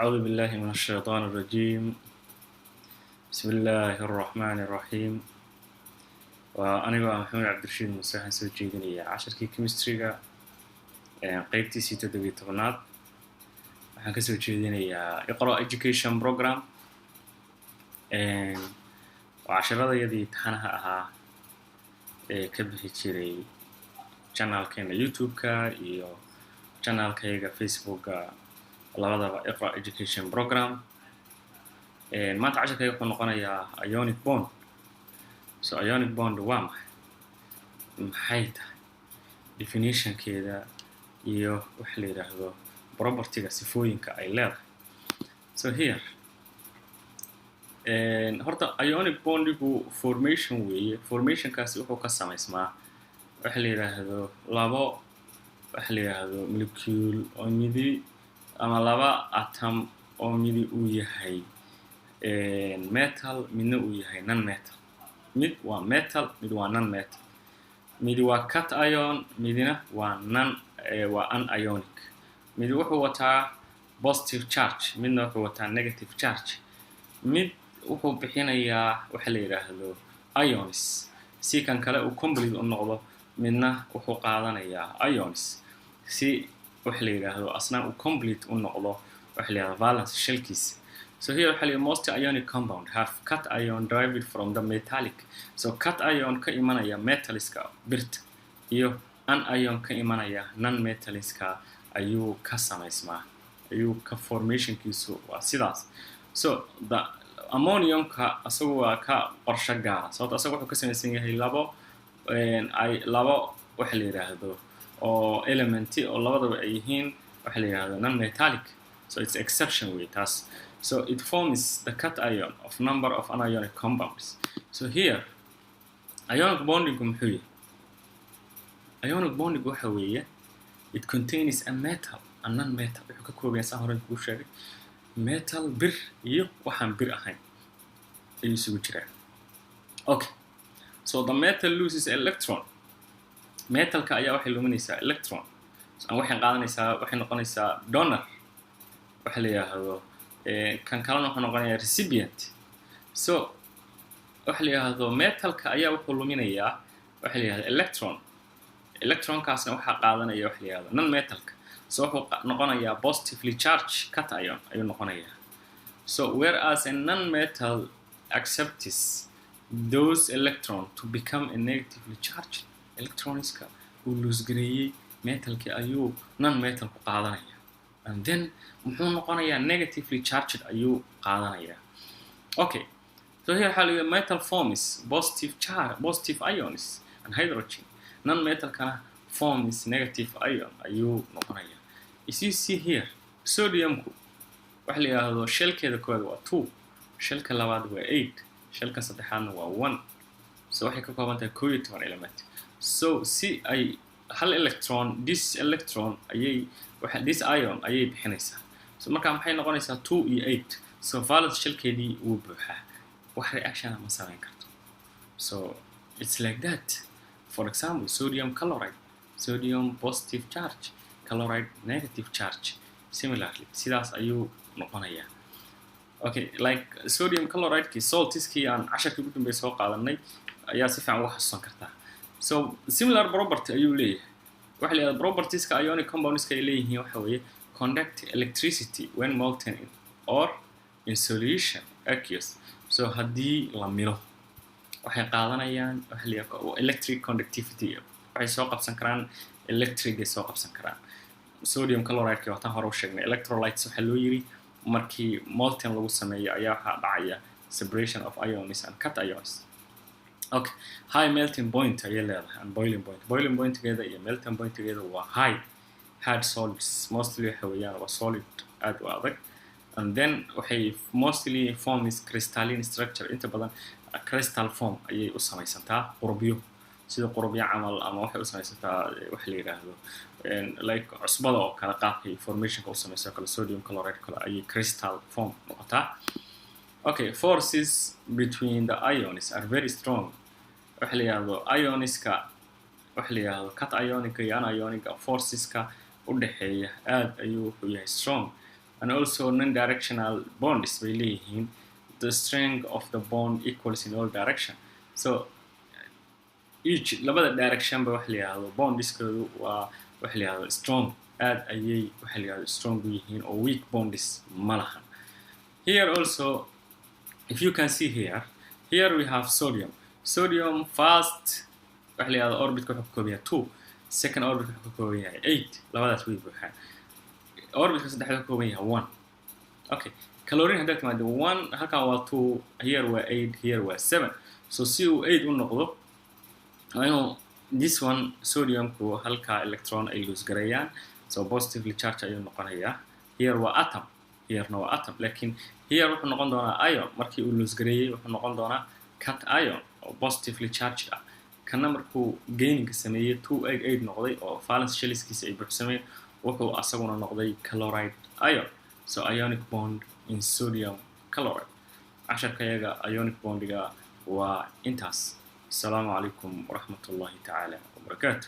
أعوذ بالله من الشيطان الرجيم. بسم الله الرحمن الرحيم. Waa anigoo ah Maxamed Cabdirashiid Muuse. Waxaan soo jeedinayaa casharkii chemistryga qeybtiisii 17aad. Waxaan kasoo jeedinayaa Iqra Education Program. Waa casharadayadii taxanaha ahaa ee ka bixi jiray channelkeena YouTube-ka iyo channelkayga Facebooka, labadaba Iqra Education Program. Maanta casharkayga wuxuu noqonayaa ionic bond. So ionic bond waa maxay? Maxay tahay definitionkeeda iyo waxa la yidhaahdo propertyga, sifooyinka ay leedahay? So here horta ionic bondigu formation weeye. Formationkaasi wuxuu ka samaysmaa waxa la yidhaahdo labo, waxa la yidhaahdo molecule oo midi ama laba atom oo midi uu yahay metal, midna uu yahay non metal. Mid waa metal, mid waa non metal. Midi waa cation, midina waa non, waa anionic. Mid wuxuu wataa positive charge, midna wuxuu wataa negative charge. Mid wuxuu bixinayaa waxa la yidhaahdo ions si kan kale uu complete u noqdo, midna wuxuu qaadanayaa ions si waxa la yidhaahdo asna uu complete u noqdo waxa la yidhahdo valence shellkiisa. So here waxa la yidhahdo most ionic compound have cation derived from the metallic. So cation ka imanaya metaliska, birta, iyo anion ka imanaya non metaliska ayuu ka samaysmaa, ayuu ka formationkiisu waa sidaas. So the ammoniumka asagu waa ka qorsho gaara, sababto asagu wuxuu ka samaysan yahay labo ay labo waxa la yidhaahdo oo elementi oo labadaba ay yihiin waxa la yidhahdo non metallic. So it's exception wey taas. So it forms the cation of number of anionic compounds. So here ionic bondingu muxuu yahay? Ionic bonding waxa weeye it contains a metal a non metal. Wuxuu ka kooban yahay, saan hore kuu sheegay, metal, bir, iyo waxaan bir ahayn ayuu isugu jiraa. Okay, so the metal loses electron. Metalka ayaa waxay luminaysaa electron. So waxay qaadanaysaa, waxay noqonaysaa donor waxa la yidhaahdo, kan kalena wuxuu noqonayaa recipient. So waxa la yidhaahdo metalka ayaa wuxuu luminayaa waxa la yidhahdo electron. Electronkaasna waxaa qaadanaya waxa la yidhahdo non metalka. So wuxuu noqonayaa positively charged cation ayuu noqonayaa. So whereas a non metal accepts those electron to become a negatively charged, electronska uu lose gareeyey metalkii ayuu non metal ku qaadanaya, and then muxuu noqonayaa? Negatively charged ayuu qaadanayaa. Okay, so here waxaa la yidhi metal forms positive charge, positive ions and hydrogen. Non metalkana forms negative ion ayuu noqonayaa. As you see here, sodiumku waxa la yidhaahdo shellkeeda koowaad waa 2, shellka labaad waa 8, shellka saddexaadna waa 1. So waxay ka kooban tahay 11 element. So si ay hal electron, this electron ayay waxa this ion ayay bixinaysaa. So marka maxay noqonaysaa? 2 iyo 8. So valence shellkeedii wuu buuxaa, wax reaction ma samayn karto. So it's like that. For example, sodium chloride, sodium positive charge, chloride negative charge. Similarly sidaas ayuu noqonayaa. Okay, like sodium chloride-kii, saltiskii aan casharkii ugu dambeeyay soo qaadanay ayaa si fiican uga xasuusan kartaa. So similar property ayuu leeyahay. Waxa la yidhahda propertieska ionic compoundska ay leeyihiin waxa weeye conduct electricity when molten in or in solution aqueous. So haddii la milo waxay qaadanayaan waxa la yidhahda electric conductivity, waxay soo qabsan karaan electricay soo qabsan karaan. Sodium chloride-ki waataan hore u sheegnay, electrolytes waxaa loo yiri markii molten lagu sameeyo ayaa waxaa dhacaya separation of ions and cations. Okay, high melting point ayay leedahay and boiling point. Boiling pointgeeda iyo melting pointgeeda waa high. Hard solids mostly waxa weeyaan, waa solid aad u adag. And then waxay mostly form is crystalline structure. Inta badan crystal form ayay u samaysantaa, qurubyo, sida qurubyo camal, ama waxay u samaysantaa waxa la yidhaahdo like cusbada oo kale, qaabkay formationka u samayso kale, sodium chloride kale ayay crystal form noqotaa. Okay, forces between the ions are very strong. Waxa la yidhahdo ioniska, waxa la yidhahdo cationika iyo anionica, forceska u dhexeeya aad ayuu wuxuu yahay strong. And also non-directional bonds bay leeyihiin. The strength of the bond equals in all direction. So each labada direction ba waxa la yihahdo bondiskoodu waa waxa la yihahdo strong, aad ayay waxa la yihahdo strong u yihiin, oo weak bonds ma lahan. Here also, if you can see here, here we have sodium. Sodium first waxa la yihahdo orbitka wuxuu ka kooban yahay 2, second orbit wuxuu ka kooban yahay 8, labadaas way buuxaan. Orbitka saddexda ka kooban yahay 1. Okay, chlorine haddaad timaado, 1 halkan waa 2, here waa 8, here waa 7. So si uu 8 u noqdo, waa inuu this one sodiumku halka electron ay lose gareeyaan, so positively charge ayuu noqonayaa. Here waa atom, herena waa atom, laakiin here wuxuu noqon doonaa ion. Markii uu lose gareeyey, wuxuu noqon doonaa cation oo positively charged ah. Kana markuu gaininka sameeyey, 2 8 8 noqday oo valence shellskiisa ay buuxsameen, wuxuu asaguna noqday chloride ion. So ionic bond in sodium chloride. Casharkayaga ionic bondiga waa intaas. Asalaamu calaykum waraxmat ullahi tacaala wabarakaatu.